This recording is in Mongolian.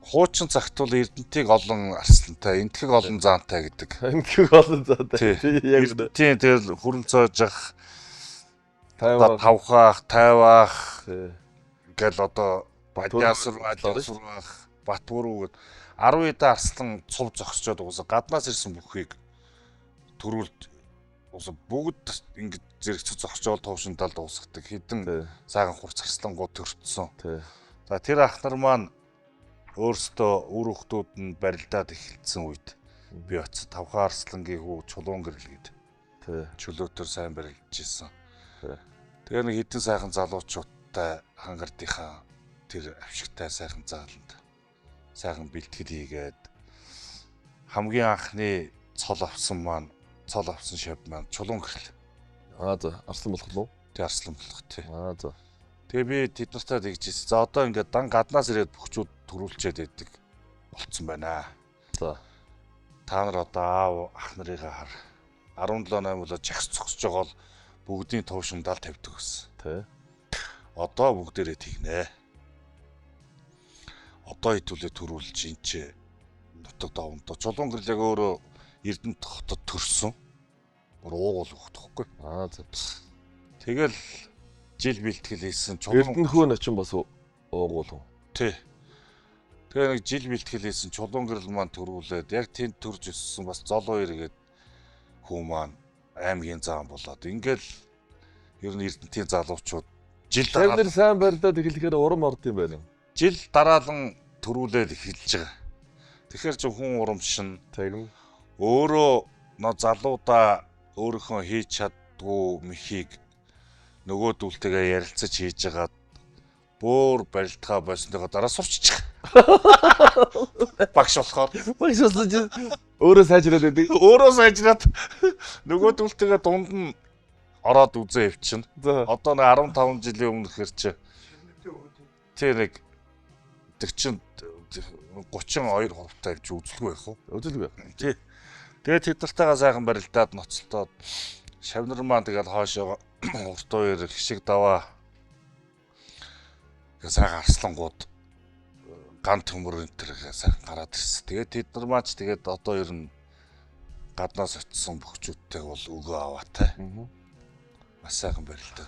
Хуучин цагт бол Эрдэнтийг олон арслантай, Энтхэг олон заантай гэдэг. Энтхэг олон заантай. Тий. Яг үнэ. Эрдэнтийн тэгэл хүрэн цоожих, Тайван. тавхаах, тайваах Тий. гэл одоо бадяасар, бадяасурах, Батбүрүү гэд 10 хэдэн арслан цув зогсчоод угаасаа гаднаас ирсэн бүхийг төрүүлд угаасаа бүгд ингэж зэрэгцэж зогсчоол туушин талд уусгадаг. Хэдэн сайхан хурц арслангууд төрчихсөн. Тий. За тэр ах нар маань өөрсдөө үр хүүхдүүд нь барилдаад эхэлсэн үед би очиж Тавхан Арслангийн хүү Чулуун гэрэл гээд чөлөөтөр сайн барилдаж исэн. Тэгээ нэг хэдэн сайхан залуучуудтай хангардынхаа тэр авшигтай сайхан зааланд сайхан бэлтгэл хийгээд хамгийн анхны цол авсан маань цол авсан шав маань Чулуун гэрэл. Аа за, арслан болох нь уу? Тэг арслан болох тий. Аа за. Тэгээ би тэд нартай тэгж ирсэн. За одоо ингээд дан гаднаас ирээд бөхчүүд төрүүлчээд байдаг болцсон байна. За. Та нар одоо аав ах нарыгаа хар. 17 8 болоо жагс зогсож байгаа бол бүгдийн туушиндал тавьдаг гэсэн. Тий. Одоо бүгдээрээ тэгнэ. Одоо хэдүүлээ төрүүлж эн чи нутаг давмдаа. Чулуун гэрлэг өөрөө Эрдэнэт хотод төрсөн. Бүр уугуул хөхтөхгүй. Аа за. Тэгэл жил бэлтгэл хийсэн. Чулуун Эрдэнэ хүү начин бас уугуул хүн. Тий. Тэгээ нэг жил бэлтгэл хийсэн Чулуун гэрэл маань төрүүлээд яг тэнд төрж өссөн бас зол хоёр гээд хүү маань аймгийн заан болоод ингээл ер нь Эрдэнтийн залуучууд жил Тэр дараа нэр сайн барилдаад эхлэхээр урам орд юм байна. Жил дараалан төрүүлээд эхэлж байгаа. Тэгэхээр чи хүн урамшин Тэгнь. өөрөө нөө залуудаа өөрийнхөө хийж чаддгүй мхийг нөгөөдүүлтэйгээ ярилцаж хийж байгаад бөөр барилдгаа болсныгоо дараа сурччих. Багш болохоор Багш болсон чи өөрөө сайжраад байдаг. Өөрөө сайжраад нөгөөдүүлтэйгээ дунд нь ороод үзээ явчихна. За. Одоо нэг 15 жилийн өмнө хэр чи тэр нэг 40 32 хувьтай явж үзэлгүй байх уу? Үзэлгүй. Тий. Тэгээд тэд нартайгаа сайхан барилдаад ноцолтоод шавнар маань тэгэл хоошоо урт хоёр хишиг даваа тэгээ сайхан арслангууд ган төмөр энэ төр сайхан гараад ирсэн. Тэгээд тэд нар маань ч тэгээд одоо ер нь гаднаас очисон бөхчүүдтэй бол өгөө аваатай. Маш сайхан барилдаа.